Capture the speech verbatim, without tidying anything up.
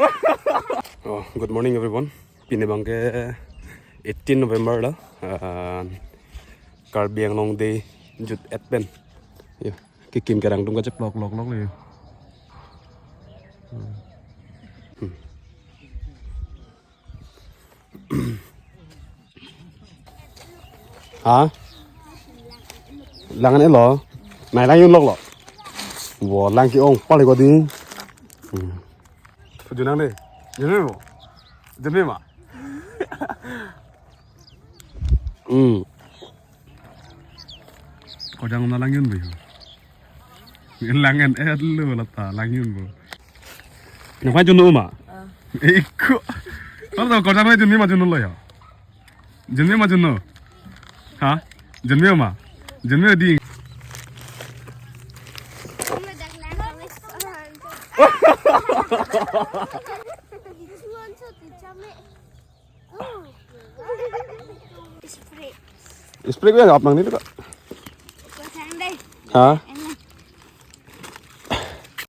Oh, good morning everyone. Pini abangke eighteen November lo. Ah, Karbi Anglong Day jut-et pen. Yo, kekim kerang atum kacheplok lok lok le. Hmm. Hmm. Ha? Lang-et lo. Nai lang-un lok lo. Wo, lang ke-ong pale ko ding. Hmm. Junang de. Junang mo. Junang ma. Hmm. Kodang na lang-un bo. Lang-et lo lata lang-un bo. Nang pa junang ma? Ah. Eko. Kalau kodang na junang ma junang lo ya. Junang ma junang. Ha? Junang ma. Junang ding. Spray. Spray ko ya apnang ni ka? Kosang deh. Ha?